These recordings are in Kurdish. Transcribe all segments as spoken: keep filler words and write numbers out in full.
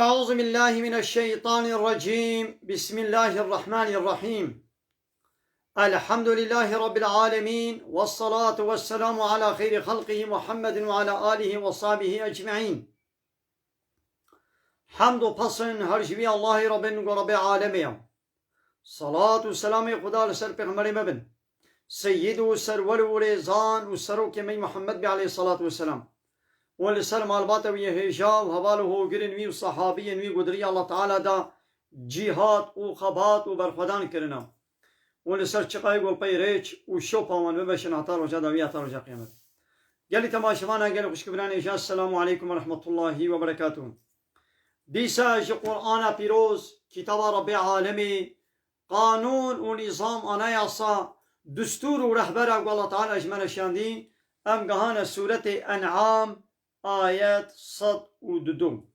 أعوذ بالله من الشيطان الرجيم. بسم الله الرحمن الرحيم. الحمد لله رب العالمين، والصلاة والسلام على خير خلقه محمد وعلى آله وصحبه أجمعين. Hemd û pesn her ji wî Allahê Rabbin ku Rabbê alemê ye. Salat û selamê Xuda li ser Pêxemberê me bin. Seyyid û serwer û rêzan û serokê me Muhammed be aleyhissalatu vesselam. Û li ser malbata wî yê hêja û heval û hogirên wî û sahabiyên wî ku di rêya Allah Teala da cîhat û xebat û berxwedan kirine. Û li ser çiqayê ku pey rêç û şopa wan bimeşin heta roja dawî, heta roja qiyamete. Gelî temaşevana, gelî xwişk û birayên hêja, Esselamu aleykum ve rahmetullahi ve berekatuh. Dîsa ji Qur'ana pîroz, kitaba Rabbê alemê, qanûn û nîzam, anayasa, dustûr û rehbera ku Allah Teala ji me re şandî, em gehane sûretê En'am, ayet sed û dudu.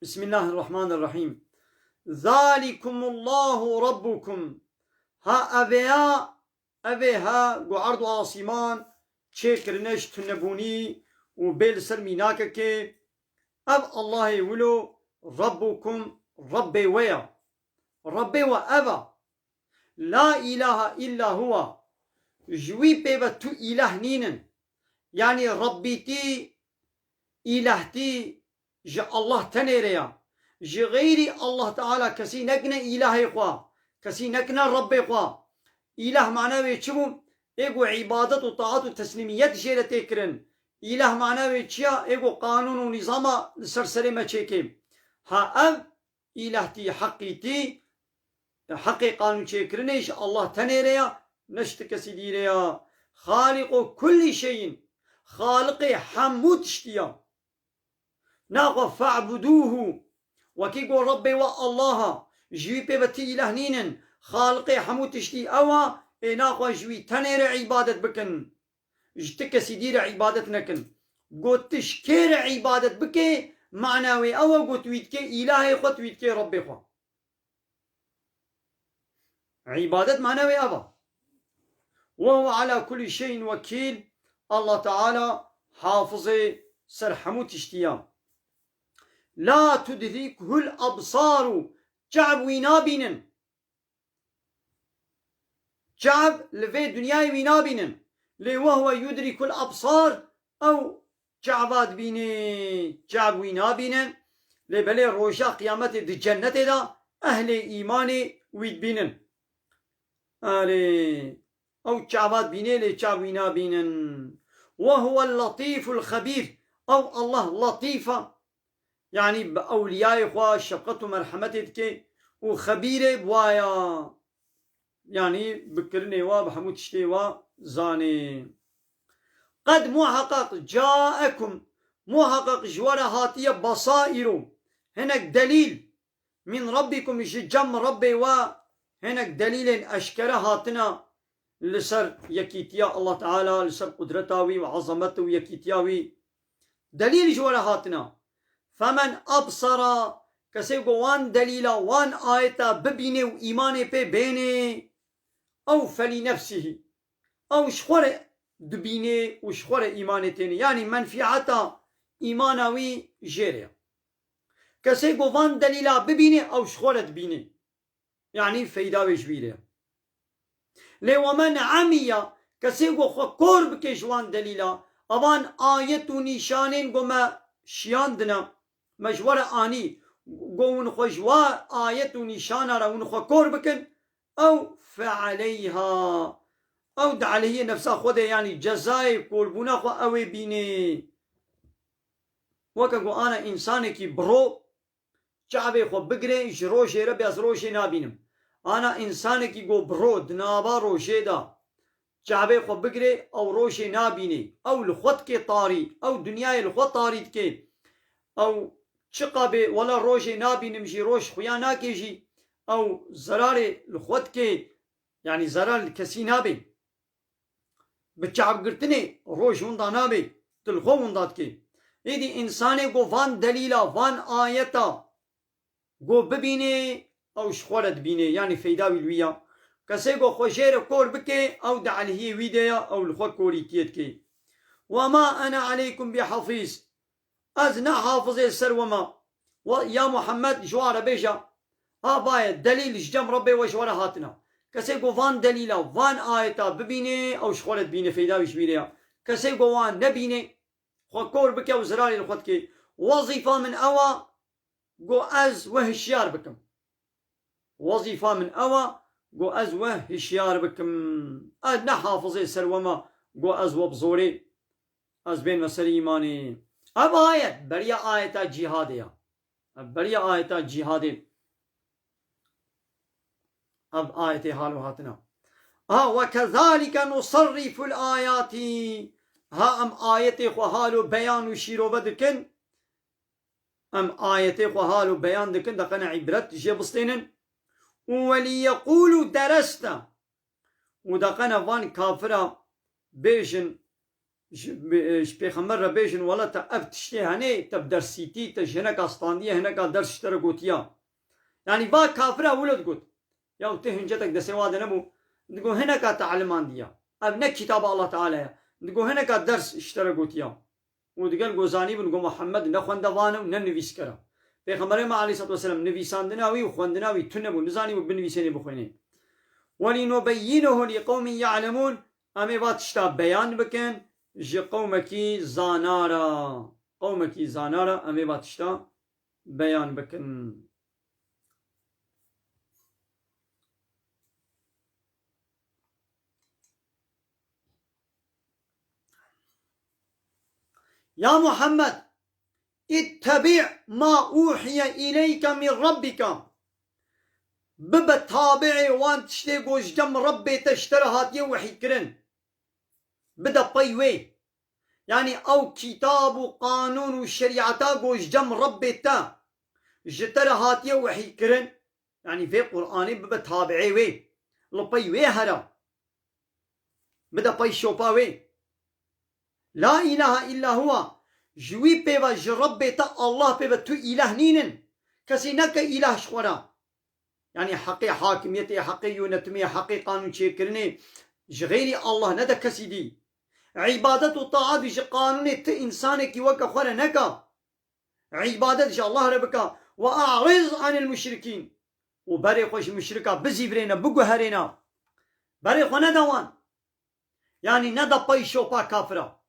Bismillahirrahmanirrahim. Zalikumullahu rabbukum. Ha ev ê ya, ev ê ha ku erd û asîman çêkirine ji tunebûnî û bê li ser mînakekê. Ev Allahê wilo, Rabbukum, Rabbê we ya. Rabbê we ev a. La ilahe illa huwa. Ji wî pê ve tu îlah nînin. Yanî Rabbîtî, îlehtî ji Allah tenê re ya. Ji xeyrî Allah Teala kesî nekine îlahê xwe, kesî nekine Rabbê xwe. Îlah mana wê çi bû? Ê ku îbadet û taat û teslîmiyet jê re tê kirin. Îlah mana wê çi ya? Ê ku qanûn û nîzama li ser serê me çêkê. Ha ev îlehtî, heqîtî, heqê qanûn çêkirinê ji Allah tenê re ya, ne ji ti kesî dî re ya. Xaliqu kullî şeyin, Xaliqê hemû tiştî ya. Naxwe fe'budûhu, wekî got Rabbê we Allah a, ji wî pê ve ti îlah nînin, Xaliqê hemû tiştî ew a, ê naxwe ji wî tenê re îbadet bikin. Ji ti kesî dî re îbadet nekin. Got tu ji kê re îbadet bikê, mana wê ew e, got wî dikê îlahê xwe, tu wî dikê Rebbê xwe. Îbadet mana wê ev e. Ve huve ala kulli şeyin wekîl. Allah Teala hafizê ser hemû tiştî ya. La tudrikuhul absaru. Çav wî nabînin. Çav li vê dinyayê wî nabînin. Lê wehwe yudrikul absar, ew çava dibîne, çav wî nabîne. Lê belê roja qiyametê di cennetê de ehlê îmanê wî dibînin. Erê, ew çava dibîne lê çav wî nabînin. Wehwe latîful xebîr. Ew Allah latîf e. Yanî bi ewliyayê xwe şefqet û merhemetê dike û xebîrê bi wa ya. Yanî bi kirinê wa, bi hemû tiştê wa zanê. Qed muheqeq caekum, muheqeq ji we re hatiye besaîro, hinek delîl, min Rabbikum, ji cem Rebbê we, hinek delîlên eşkere hatine li ser yekîtiya Allah Teala, li ser qudreta wî û ezamet û yekîtiya wî. Delîl ji we re hatine. Femen absara, kesê ku wan delîla, wan ayeta bibîne û îmanê pê bêne, ew felî nefsihî, ew ji xwe re dibîne û ji xwe re îmanê têne. Yanî menfîeta îmana wî jê re ye. Kesê ku van delîla bibîne, ew ji xwe re dibîne. Yanî feyda wê ji wî re ye. Lê we men emiya, kesê ku xwe kor bike ji wan delîla, evan ayet û nîşanên ku me şiyandine, me ji we re anî, ku hûn xwe ji wa ayet û nîşana re hûn xwe kor bikin, ew fealeyha, ew di aleyhê nefsa xwe de, yanî cezayê korbûna xwe ew ê bîne. Weke ku ana însanekî bi ro, çavê xwe bigire, ji rojê re bê ez rojê nabînim. Ana însanekî ku bi ro di nava rojê de çavê xwe bigire, ew rojê nabîne. Ew li xwe dike tarî, ew dinyayê li xwe tarî dike. Ew çiqa bê, wela rojê nabînim jî, roj xuya nake jî, ew zerarê li xwe dike. Yanî zerar li kesî nabe. Bi çavgirtinê roj winda nabe, tu li xwe winda dikê. Êdî însanê ku van delîla, van ayeta ku bibînê, ew ji xwe re dibînê, yanî feyda wî li wî ya. Kesê ku xwe jê re kor bike, ew di alhiyê wî de ya, ew li xwe korîtiyê dike. Ve ma ene aleykum bi hafîz. Ez ne hafizê ser we me. Wa-, ya Muhammed, ji wan re bêje, ha baye delîl ji cem Rebbê we ji we re hatine. Kesê ku van delîla, van ayeta bibînê, ew ji xwe re dibîne, feyda wî ji bîrê ya. Kesê ku wan nebînê, xwe kor bike û zirarê li xwe dike. Wezîfa min ew e, ku ez we hişyar bikim. Wezîfa min ew e, ku ez we hişyar bikim. Ez ne hafizê ser we me, ku ez we bi zorê, ez bênme ser îmanê. Ev ayet, beriya ayeta cîhadê ya. Ev beriya ayeta cîhadê. Ev ayetê halo hatina. Ha, "Ve kezalike nusarriful ayati." Ha, em ayetê xwe halo beyan û şîrove dikin. Em ayetê xwe halo beyan dikin, deqene îbret jê bistênin. Û "Weliyekulu dereste." Û deqene van kafira bêjin, ji, bi, ji Pêxember re bêjin, "Wela te ev tiştê henê, te bi dersîtî, te ji hineka standiye, hineka ders ji te re gotiya." Yanî va kafira wilo digot. Ya te hincetek destê wa de nebû, digo hineka te elimandiya. Ev ne kitaba Allah Teala ya. Digo hineka ders ji te re gotiya. Û digel ku zanîbûn ku Muhammed ne xwendevan e û ne nivîskar e. Pêxemberê me aleyhisselatu vesselam nivîsandina wî û xwendina wî tune bû, nizanîbû binivîsênê bixwînê. "Welînubeyyinehu lî qewmî ya'lemûn." Em ê va tişta beyan bikin ji qewmekî zana re. Qewmekî zana re em ê va tişta beyan bikin. Ya Muhammed, "ittabi' ma uhiye ileyke min rabbike." Bibe tabi'ê wan tiştê ku ji cem Rebbê te ji te re hatiye wehî kirin. Bide pey wê. Yanî ew kitab û qanûn û şerîeta ku ji cem Rebbê te, ji te re hatiye wehî kirin, yanî vê Qur'anê bibe tabi'ê wê. Li pey wê here. Bide pey şopa wê. La ilahe illa huwa. Ji wî pê ve, ji Rebbê te, Allah pê ve tu îlah nînin. Kesî neke îlah ji xwe re. Yanî heqê hakimiyetê, heqê yönetimê, heqê qanûn çêkirinê ji xeyrî Allah nede kesî dî. Îbadet û taat ji qanûnê ti însanekî weke xwe re neka. Îbadet ji Allah re bika. "Ve a'riz anil muşrikîn." Û berê xwe ji muşrika bizîvirêne, biguherêne. Berê xwe nede wan. Yanî nede pey şopa kafira.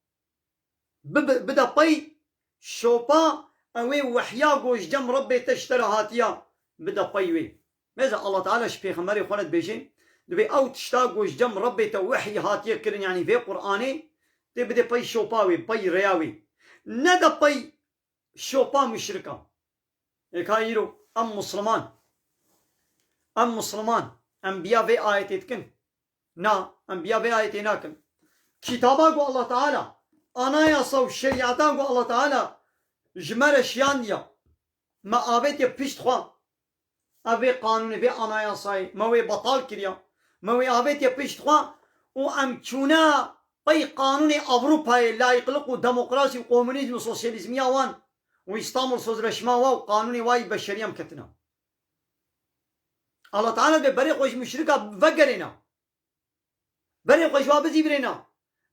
Bi-, bi-, bide pey şopa ew ê wehya ku ji cem Rebbê te ji te re hatiya, bide pey wê. Mêze Allah Teala ji pêxemberê xwe re dibêje, dibê ew tişta ku ji cem Rebbê te wehyî hatiye kirin, yanî vê Qur'anê, tê bidê pey şopa wê, pey rêya wê. Nede pey şopa muşrika. Ê ka îro em Musliman, em Musliman, em biya vê ayetê dikin? Na, em biya vê ayetê nakin. Kitaba ku Allah Teala, anayasa û şerîeta ku Allah Teala ji me re şiyandiya, me avêtiye pişt xwe. Ev vê qanûnê, vê anayasayê me wê betal kiriya. Me wê avêtiye pişt xwe û em çûne pey qanûnê Ewropayê, layîqlik û demokrasî û komunîzm û sosyalîzmiya wan û Îstanbul Sözleşma wa û qanûnê wa yî beşerî em ketine. Allah Teala dê berê xwe ji muşrika vegerêne. Berê xwe ji wa bizîvirêne.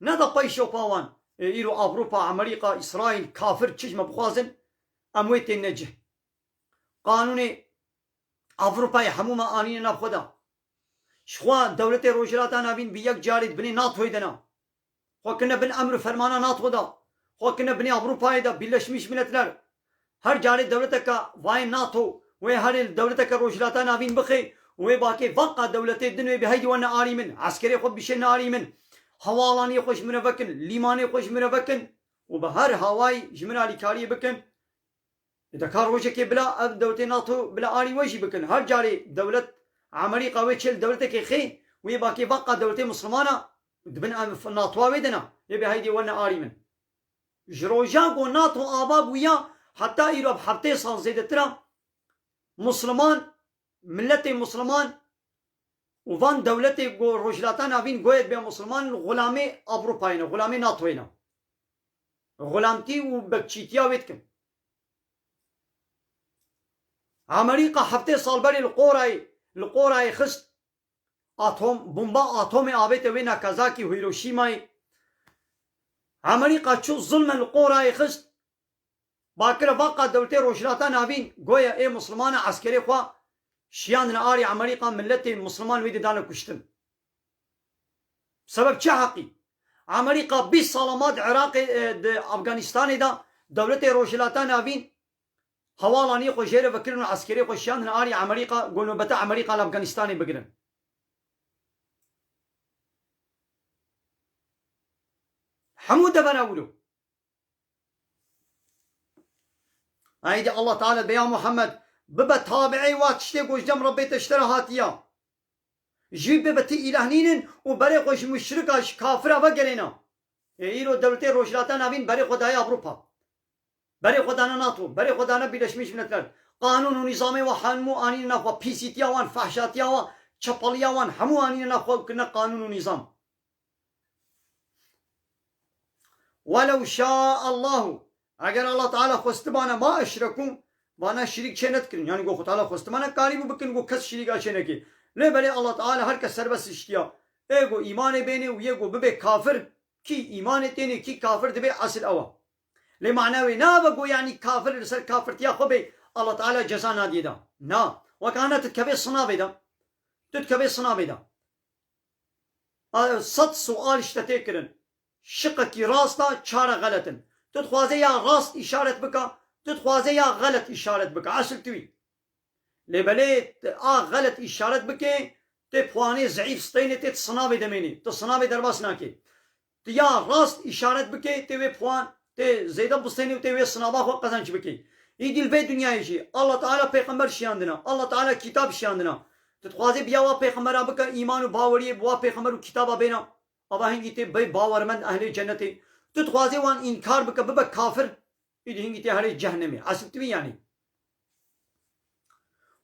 Neda pey şopa wan. Ê, îro Ewropa, Amerîka, Îsraîl, kafir çi ji me bixwazin, em wê têne cih. Qanûnê Ewropayê hemû me anîne nav xwe de. Ji xwe dewletê Rojhilata Navîn bi yek carê di binê NATOyê de ne. Xwe kirine bin emr û fermana NATO de. Xwe kirine binê Ewropayê de, Birleşmiş Milletler. Her carê dewleteke vayê NATO, wê herê li dewleteke Rojhilata Navîn bixê û wê bakê veqa dewletê din wê bi heydî we nearî min, eskerê xwe bişê nearî min, hewalaniyê xwe ji min re vekin, lîmanê xwe ji min re vekin û bi her hawayî ji min alîkariyê bikin. Ê, de ka rojekê bila ev dewletê NATO bila alî we jî bikin. Her carê dewlet Amerîka wê çê li dewletekê xê, wê bakê veqa dewletê Mislimana di bin em NATOa wê de ne. Yê bê heydê we nearî min. Ji roja ku NATO ava bûya heta îro bi heftê sal zêdetir e Musliman, miletê Musliman û van dewletê ku Rojhilata Navîn goyê dibe Musliman, xulamê Ewropayê ne, xulamê NATOyê ne. Xulamtî û bekçîtiya wê dikin. Amerîka heftê sal berê li qorayê, li qorayê xist. Atom, bomba atomê avête wê Nagasaki û Hiroşîmayê. Amerîka çû zilme li qorayê xist. Bakire vaqa dewletê Rojhilata Navîn goya ê Muslimana eskerê xwe şiyandine arî Emerîka, milletê Musliman wê didane kuştin. Sebeb çi heqî? Emerîka bîst sala ma di Iraqê, e, di Afganistanê de dewletê Rojhilata Navîn hewalaniyê xwe jê re vekirin û eskerê xwe şiyandine arî Emerîka, go nobeta Emerîka li Afganistanê bigirin. Hemû devera wilo. Eydî Allah Teala be ya Muhammed, bibe tabi'ê wa tiştê ku ji cem Rebbê te ji te re hatiya. Jî bibe ti îlah nînin û berê xwe ji muşrika, ji kafira vegerêna. Ê îro dewletê Rojhilata Navîn berê xwe daye Ewropa. Berê xwe dane NATO, berê xwe dane Birleşmiş Milletler. Qanûn û nîzamê wa hemû anîne nav xwe, pîsîtiya wan, fehşatiya wan, çepeliya wan hemû anîne nav xwe û kirine qanûn û nîzam. Welew şâ Allahu, eger Allah Teala xwestibana ma eşrekû, vana şirîk çê nedikirin. Yani go Xwe Teala xwestibana karîbû bikin, go kes şirîka çê nekê. Lê belê Allah Teala her kes serbest şitiya. Ê go îmanê bênê û yê go bibê kafir, kî îmanê tênê, kî kafir dibe, esil ew e. Lê mana wê nave go yani kafir li ser kafirtiya xwe bê, Allah Teala ceza nadiyê da. Na. Wek ana tu dikevê sinavê de. Tu dikevê sinavê de. A, sed sual ji te tê kirin. Şiqekî rast a, çar e xelet in. Tu dixwazê ya rast îşaret bika, tu dixwazê ya xelet îşaret bika. Esil tu wî. Lê belê a xelet îşaret bike, tê puanê zeîf steyne, tê di sinavê de mênê. Tu sinavê derbas nake. Tu ya rast îşaret bike, tê wê puan, tê zêde bistênê û tê wê sinava xwe qezenc bike. Îdî li vê dinyayê jî Allah Teala pêxember şiyandina, Allah Teala kitab şiyandina. Tu dixwazê bi ya wa pêxembera bike îman û baweriyê bi wa pêxember û kitaba bêna. Ava hingî tê bê bawermend ehlê cennetê. Tu dixwazê wan înkar bike, bibe kafir. Îdî hingî tê herê cehennemê. Esil tu wî yani.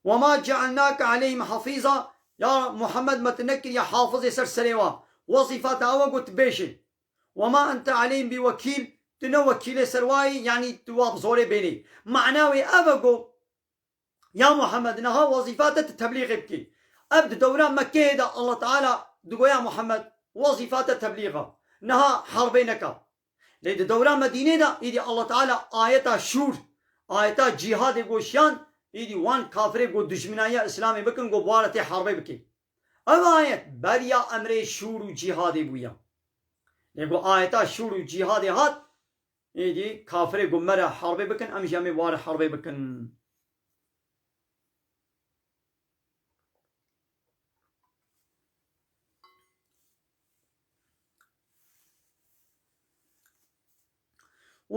Ve ma cealnake aleyhim hafiza. Ya Muhammed, me tu nekiriye hafizê ser serê wa. Wezîfa te ew e ku tu bêjî. Ve ma ente aleyhim bi wekîl. Tu ne wekîlê ser wa yî, yani tu wa bi zorê bênî. Mana wê ev e ku, ya Muhammed, niha wezîfa te tu teblîxê bikî. Ev di dewra Mekkeyê de Allah Teala digoya Muhammed, wezîfa te teblîx e. Niha herbê neka. Lê di dewra Medînê de îdî Allah Teala ayeta şûr, ayeta cîhadê goşiyan, îdî wan kafirê got dijminayiya Îslamê bikin, got bi wa re tê herbê bikê. Ev ayet beriya emrê şûr û cîhadê bûya. Lê got ayeta şûr û cîhadê hat, îdî kafirê got me re herbê bikin, em jî em ê wa re herbê bikin.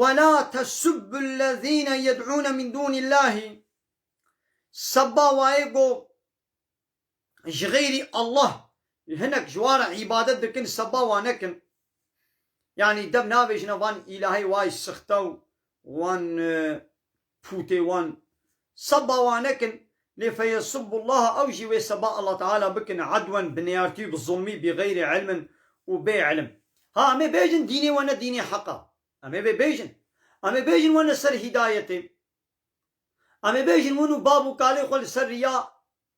ولا تسبوا الذين يدعون من دون الله. Seba wayê go ji xeyrî Allah hinek ji wa re îbadet dikin, seba wa nekin. Yani dev navêjine van îlahê wa yî sixte û wan, e, pûtê wan. Seba wa nekin, lê feyesubbullaha, ew jî wê seba Allah Teala bikin edwen, bi neyartî, bi zulmî, bi xeyrî ilmin û bê ilim. Ha, em ê bêjin dînê we ne dînê heq e. Em ê vê bêjin. Em ê bêjin we ne ser hidayetê. Em ê bêjin win û bab û kalê xwe li ser riya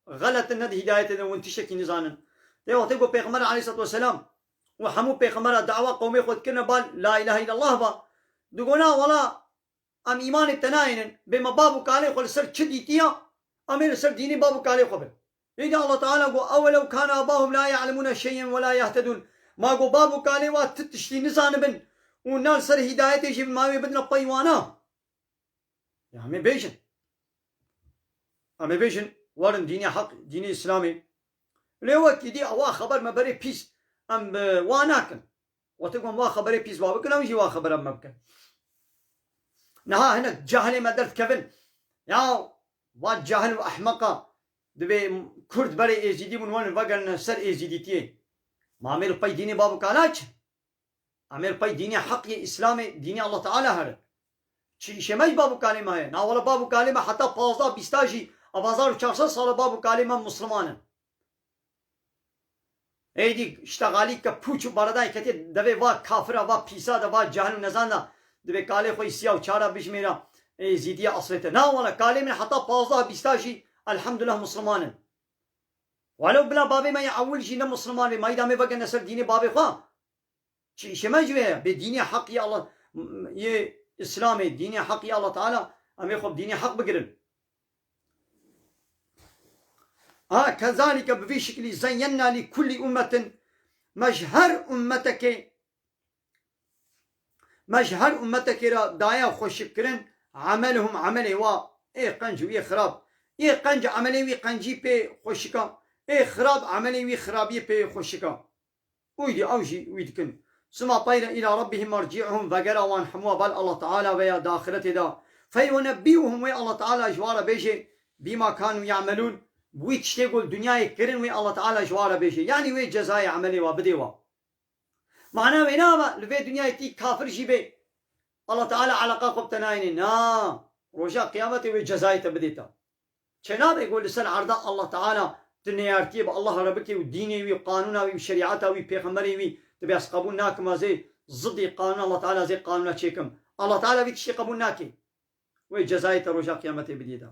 xelet in, ne di hidayetê de, win tiştekî nizanin. Tê wextê ku Pêxember aleyhisselatu vesselam û hemû pêxembera dawa qewmê xwe dikirine ba la ilahe illallah ba. Digona wela em îmanê te nayênin, bê me bab û kalê xwe li ser çi dîtiya, em ê li ser dînê bab û kalê xwe bin. Êdî Allah Teala got, "Ewelew kana abahum la ya'lemune şey'en ve la yehtedun." Ma got bab û kalê wa ti tiştî nizanibin û na li ser hidayetê jî bin, ma wê bidine pey wana. Ya em ê bêjin. Em ê bêjin, werin dînê heq, dînê Îslamê. Lê wekî dî ewa xeber me berê pîs. Em bi wa nakin. Wextê ku em wa xeberê pîs wa bikin, ew jî wa xebera me bikin. Niha hinek cahilê me derdikevin. Ya va cahil û ehmeqa, divê Kurd berê Êzîdî bûn, werin vegerine ser Êzîdîtiyê. Ma em ê li pey dînê bab û kala çi? Em ê li pey dînê heq yê Îslamê, dînê Allah Teala herin. Çi îşê me ji bab û kalê me heye? Na wele bab û kalê me heta pazdeh bîsta jî, ev hezar û çar sed sal e bab û kalê me Musliman in. Êdî îşte xalî ke pûç û baredayê ketê devê va kafira, va pîsa de, va cahil û nezan de, divê kalê xwe yî siya û çara bijmêra, ê, zîdiya eslê te. Na wele kalê min heta pazdeh bîsta jî elhamdulillah Musliman in. Welew bila bavê me yê ewil jî ne Musliman bê, ma îda me vegene ser dînê bavê xwe. Çi îşê me ji wê ye? Bê dînê heq yê Allah, yê Îslamê, dînê heq ya Allah Teala, em ê xwe bi dînê heq bigirin. Ha, kezalike bi vî şiklî zeyyenna lî kullî ummetin, me ji her ummetekê, me ji her ummetekê re daye xweşikkirin, emelhum, emelê wa, ê qenc û ê xirab. Ê qenc emelê wî qencî pê xweşika, ê xirab emelê wî xirabiyê pê xweşika. Û îdî ew jî wî dikin. Suma teyre îla rabbihim merci'uhum, vegera wan hemû bal Allah Teala ve ya di axiretê de. Feyunebbi'uhum, wê Allah Teala ji wa re bêje, bîma kanu ya'melûn, bi wî tiştê ku li dinyayê kirin wê Allah Teala ji wa re bêje. Yanî wê cezayê emelê wa bidê wa. Mana wê nava li vê dinyayê tî kafir jî bê, Allah Teala eleqa xwe bi te nayêne. Na, roja qiyametê wê cezayê te bidê te. Çênabe ku li ser erda Allah Teala tu neyartiyê bi Allah re bikê û dînê wî, qanûna wî, şerîeta wî, pêxemberê wî, tu bê ez qebûl nakim, ez ê zidî qanûna Allah Teala, ez ê qanûna çêkim. Allah Teala vî tiştî qebûl nake. Wê cezayê te roja qiyametê bidî de.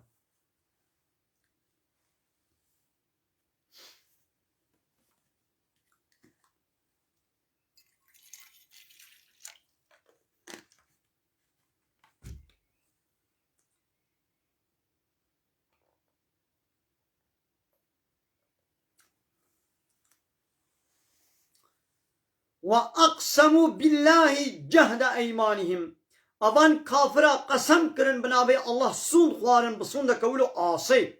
Ve aqsemu billahi cehde eymanihim. Evan kafira qesem kirin bi navê Allah, sûnd xwarin, bi sûndeke wilo asê.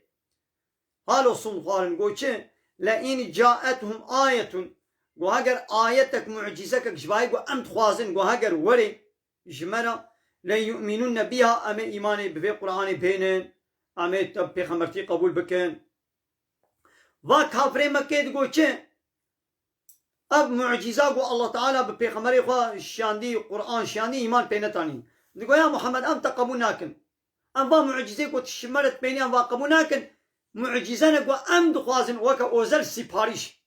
Halo sûnd xwarin, go çi? Le in caethum ayetun. Go heger ayetek, mucîzekek ji bayê go em dixwazin, go heger werê ji me re, le yu'minunne biha, em ê îmanê bi vê Qur'anê bênin, em ê te pêxembertî qebûl bikin. Va kafirê Mekkeyê digo çi? Ev mucîza ku Allah Teala bi pêxemberê xwe şiyandî, Qur'an şiyandî, îman pê netanî. Digo ya Muhammed, em te qebûl nakin. Em va mucîzê ku tu ji me re dipênî, em va qebûl nakin. Mucîze ne ku em dixwazin weke ozel sîparîş.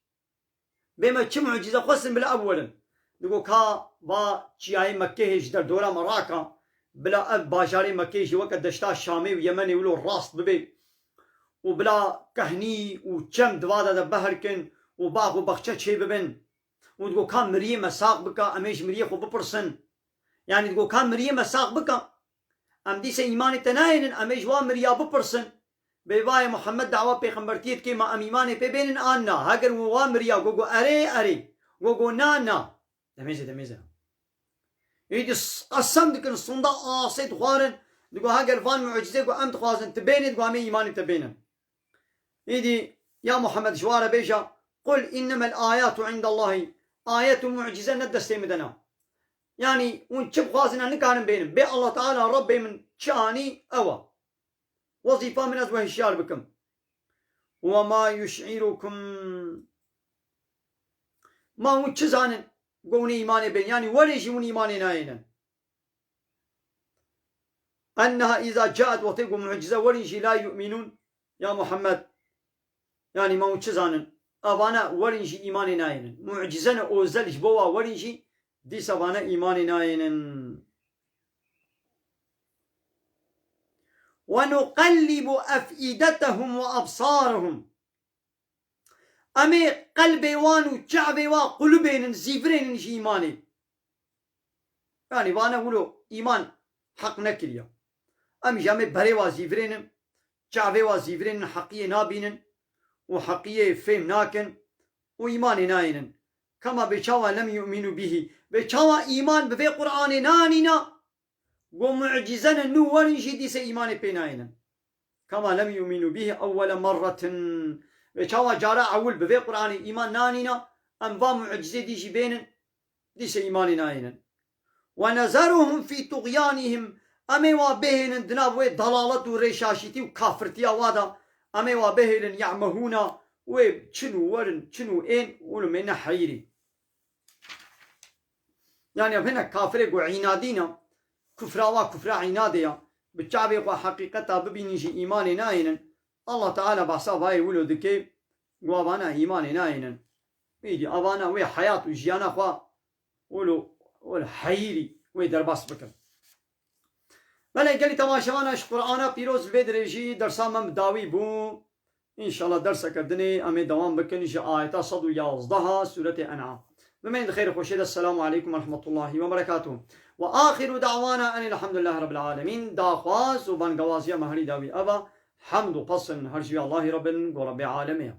Bê me çi mucîze xwestin bila ev werin. Digo ka va çiyayê Mekkê hê ji derdora me raka, bila ev bajarê Mekkê jî weke deşta Şamê û Yemenê wilo rast bibe û bila kehnî û çem di va de de behr kin û bax û baxçe çê bibin. Û digo ka miriyê me sax bika, em ê ji miriyê xwe bipirsin. Yanî digo ka miriyê me sax bika, em dîse îmanê te nayênin, em ê ji wa miriya bipirsin. Bê va yê Muhammed dawa pêxembertiyê dike, ma em îmanê pê bênin an na? Heger wi wa miriya go, go erê, erê. Go, go na, na. Demêze, demêze. Êdî s-, qesem dikin, sonda asê dixwarin. Digo heger van mucîzê ku em dixwazin tu bênê, digo em ê îmanê te bênin. Êdî ya Muhammed ji wa re bêje, qul innemel ayatu indallahî. Ayet û mucîze ne destê min de ne. Yanî hûn çi bixwazin, ez nikarim bênim. Bê Allah Teala, Rabbê min çi anî, ew e. Wezîfa min ez we hişyar bikim. Ve ma yuş'irukum. Ma hûn çi zanin? Go hûn ê îmanê bên. Yanî werê jî hûn îmanê nayênin. Enneha îza caet, wextê ku mucîze werin jî, la yu'minûn. Ya Muhammed, yanî ma hûn çi zanin? Evane werin jî îmanê nayênin. Mucîze ne ozel ji bo wa werin jî, dîsa vane îmanê nayênin. Ve nuqellibu ef'îdetehum ve absarehum. Em ê qelbê wan û çavê wa qulibênin, zîvirênin ji îmanê. Yanî vane wilo îman heq nekiriye. Em jî em ê berê wa zîvirênin, çavê wa zîvirênin, heqiyê nabînin û heqiyê fêm nakin û îmanê nayênin. Kema bê çawa lem yu'minu bihî. Bê çawa îman bi vê Qur'anê nanîna, go mucîze ne nû werin jî dîse îmanê pê nayênin. Kema lem yu'minu bihî ewwele merretin. Bê çawa cara ewil bi vê Qur'anê îman nanîna, em va mucîzê dî jî bênin, dîse îmanê nayênin. Ve nezeruhum fî tuğyanihim. Em ê wa bihênin di nav wê dalalet û rêşaşîtî û kafirtiya wa de. Em ê wa bihêlin ya'mehûna. Wê çin û werin, çin û ên, û li me ne heyirî. Yanî ev hinek kafirê ku înadî ne, kufra wa kufra înadê ya, bi çavê xwe heqîqeta bibînin jî îmanê nayênin. Allah Teala behsa vayê wilo dike, ku avana îmanê nayênin. Îdî avana wê heyat û jiyana xwe wilo, wilo heyirî wê derbas bikin. Belê gelî temaşevana ji Qur'ana pîroz, li vê dirêjî dersa me bi dawî bû. Înşallah derseke dinê em ê dewam bikin ji ayeta sed û yazdeha Sûretê En'am. Bimeyîn di xêr û xweşiyê de. Selamu aleykum ve rahmetullahi ve berekatuh. Ve axiru da'wana enil hamdulillahi rabbil alemin. Daxwaz û bangewaziya me herî dawî ev e. Hemd û pesn her ji wî Allahî re bin, go Rebbê alemê ye.